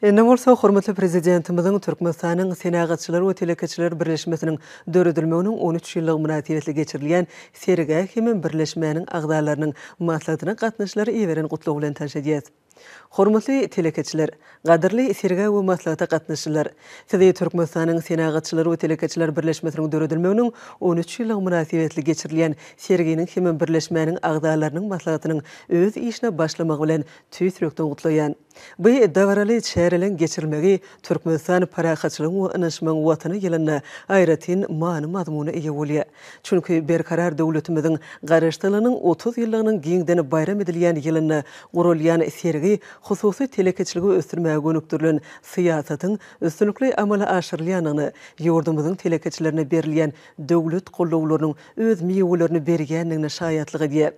Indi bolsa hormatly Prezidentimiziň Türkmenistanyň Senagatçylar we telekeçiler birleşmesiniň döredilmeginiň 13 ýyllygy mynasybetli geçirilýän sergä hemem birleşmäniň agzalarynyň maslahatyna gatnaşyjylara iberen gutlagy bilen tanyş edýäs. Hormatly telekeçiler! Gadyrly sergä we maslahata gatnaşyjylar! Sizi Türkmenistanyň Senagatçylar we telekeçiler birleşmesiniň döredilmeginiň 13 ýyllygy mynasybetli geçirilýän serginiň hemem birleşmäniň agzalarynyň maslahatynyň öz işine başlamagy bilen tüýs ýürekden gutlaýan. Bu dabaraly çäreleriň geçirilmegi Türkmenistan parahatçylygyň we ynanyşmagyň Watany ýylynda aýratyn many-mazmuna eýe bolýar. Çünki Berkarar döwletimiziň Garaşsyzlygynyň 30 ýyllygynyň giňden baýram edilýän ýylynda guralýan sergi hususy telekeçiligi ösdürmäge gönükdirilen syýasatyň üstünlikli amala aşyrylýandygyna, ýurdumyzyň telekeçilerine berilýän döwlet gollawlarynyň öz miwelerini berýändigine şaýatlyk edýär.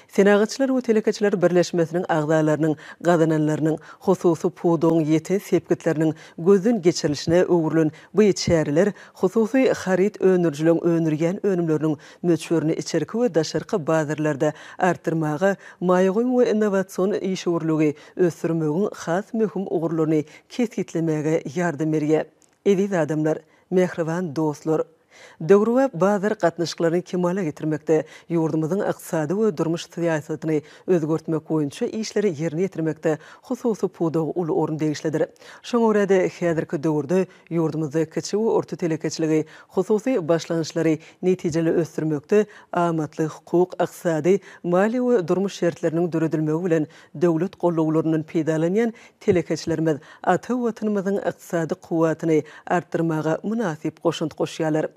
Senagatçylar we telekeçiler birleşmesiniň agzalarynyň gazananlarynyň, hususy pudagyň ýeten sepgitleriniň gözden geçirilişine öwrülen bu çäreler hususy haryt öndürijileriň öndürýän önümleriniň möçberini içerki we daşarky bazarlarda artdyrmaga, maýa goýum we innowasion işewürligi ösdürmegiň has möhüm ugurlaryny kesgitlemäge ýardam berýär. Eziz adamlar! Mähriban dostlar! Döwrebap bazar gatnaşyklaryny kemala getirmekde, ýurdumyzyň ykdysady we durmuş syýasatyny özgertmek boýunça işleri ýerine ýetirmekde hususy pudaga uly orun degişlidir. Şoňa görä-de, häzirki döwürde ýurdumyzda kiçi we orta telekeçiligi, hususy başlangyçlary netijeli ösdürmekde amatly hukuk, ykdysady, maliýe we durmuş şertleriniň döredilmegi bilen döwlet gollawlaryndan peýdalanýan telekeçilerimiz ata Watanymyzyň ykdysady kuwwatyny artdyrmaga mynasyp goşant goşýarlar.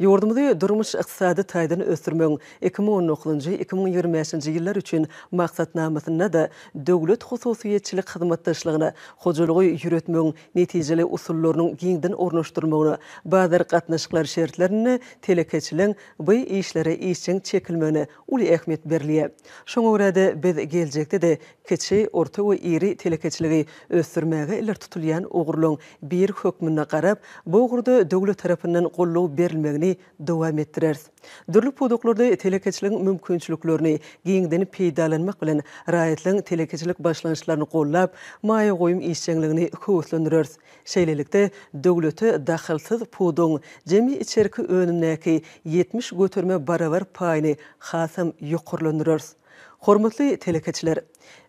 Ýurdumyzy durmuş-ykdysady taýdan ösdürmegiň 2019-njy, 2025-nji ýyllar üçin Maksatnamasynda-da döwlet-hususyýetçilik hyzmatdaşlygyna, hojalygy ýöretmegiň netijeli usullarynyň giňden ornaşdyrylmagyna, bazar gatnaşyklary şertlerinde telekeçiligiň bu işlere işjeň çekilmegine uly ähmiýet berilýär. Şoňa görä-de, biz geljekde-de kiçi, orta we iri telekeçiligi ösdürmäge ileri tutulýan ugurlaryň biri hökmünde garap, bu ugurda döwlet tarapyndan goldaw berilmegini dowam etdireris. Dürli pudaklarda telekeçiligiň mümkinçiliklerini giňden peýdalanmak bilen, raýatlaryň telekeçilik başlangyçlaryny goldap, maýa goýum işjeňligini höweslendireris. Şeýlelikde, döwlete dahylsyz pudagyň jemi içerki önümdäki 70 göterime barabar paýyny hasam ýokarlandyrarys. Hormatly telekeçiler!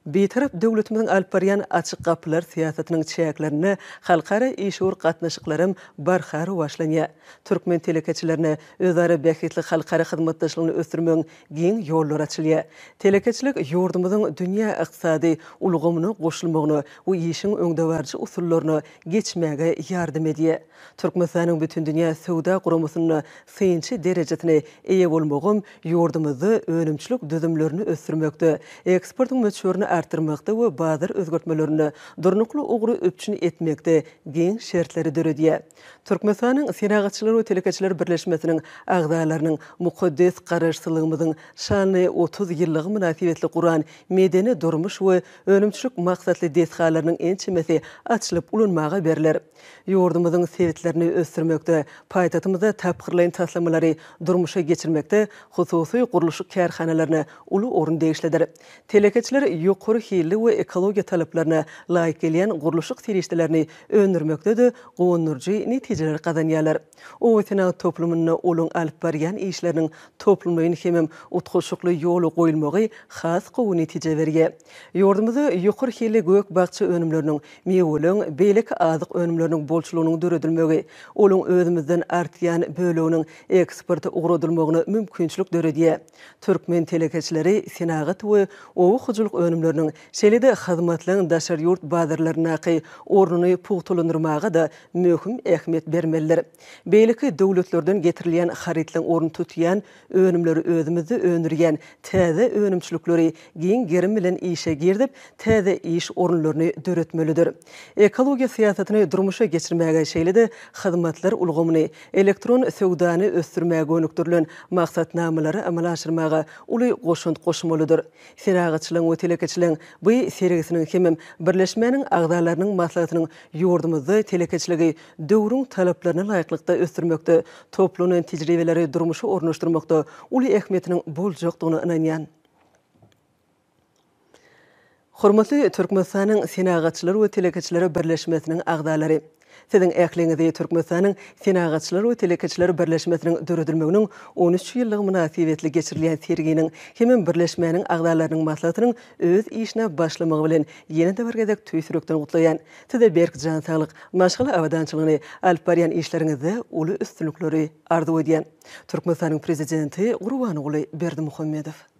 Bitarap döwletimiziň alyp barýan Açyk gapylar syýasatynyň çäklerinde halkara işewür gatnaşyklaram barha rowaçlanýar. Türkmen telekeçilerine özara bähbitli halkara hyzmatdaşlygyny ösdürmegiň giň ýollary açylýar. Telekeçilik ýurdumyzyň dünýä ykdysady ulgamyna goşulmagyna we işiň öňdebaryjy usullaryna geçmäge ýardam edýär. Türkmenistanyň Bütindünýä söwda guramasynda synçy derejesine eýe bolmagam ýurdumyzda önümçilik düzümlerini ösdürmekde, eksportyň möçberini artdyrmakda we bazar özgertmelerinde durnukly ugry üpjün etmekde giň şertleri döredýär. Türkmenistanyň Senagatçylar we telekeçiler birleşmesiniň agzalarynyň mukaddes Garaşsyzlygymyzyň şanly 30 ýyllygy mynasybetli guran medeni-durmuş we önümçilik maksatly desgalarynyň ençemesi açylyp ulanmaga berler. Ýurdumyzyň sebitlerini ösdürmekde, paýtagtymyzda tapgyrlaýyn taslamalary durmuşa geçirmekde hususy gurluşyk kärhanalaryna uly orun degişlidir. Telekeçiler ýokary hilli we ekologiýa talaplaryna laýyk gelýän gurluşyk serişdelerini öndürmekde-de guwandyryjy netijeleri gazanýarlar. Oba senagat toplumynda olaň alyp barýan işleriniň toplumlaýyn hemem utgaşykly ýola goýulmagy has gowy netije berýär. Ýurdumyzda ýokary hilli gök-bakja önümleriniň, miweleň, beýleki azyk önümleriniň bolçulygynyň döredilmegi, olaň özümizden artýan böleginiň eksporta ugradylmagyna mümkinçilik döredýär. Türkmen telekeçileri senagat we oba hojalyk önümleriniň, şeýle-de hyzmatlaryň daşary ýurt bazarlaryndaky ornuny pugtalandyrmaga-da möhüm ähmiýet bermelidir. Beýleki döwletlerden getirilýän harytlaryň ornuny tutýan önümleri özümizde öndürýän täze önümçilikleri giň gerim bilen işe girizip, täze iş orunlaryny döretmelidir. Ekologiýa syýasatyny durmuşa geçirmäge, şeýle-de hyzmatlar ulgamyny, elektron söwdany ösdürmäge gönükdirilen maksatnamalary amala aşyrmaga uly goşant goşmalydyr. Senagatçylaryň we telekeçileriň bu sergisiniň hemem birleşmäniň agzalarynyň maslahatynyň ýurdumyzda telekeçiligi döwrüň talaplaryna laýyklykda ösdürmekde, toplanan tejribeleri durmuşa ornaşdyrmakda uly ähmiýetiniň boljakdygyna ynanýan. Hormatly Türkmenistanyň Senagatçylar we telekeçiler birleşmesiniň agzalary! Siziň ähliňizi Türkmenistanyň Senagatçylar we telekeçiler birleşmesiniň döredilmeginiň 13 ýyllygy mynasybetli geçirilýän serginiň hemem birleşmäniň agzalarynyň maslahatynyň öz işine başlamagy bilen ýene-de bir gezek tüýs ýürekden gutlaýan. Size berk jan saglyk, maşgala abadançylygyny, alyp barýan işleriňizde uly üstünlikleri arzuw edýän. Türkmenistanyň Prezidenti Gurbanguly Berdimuhamedow.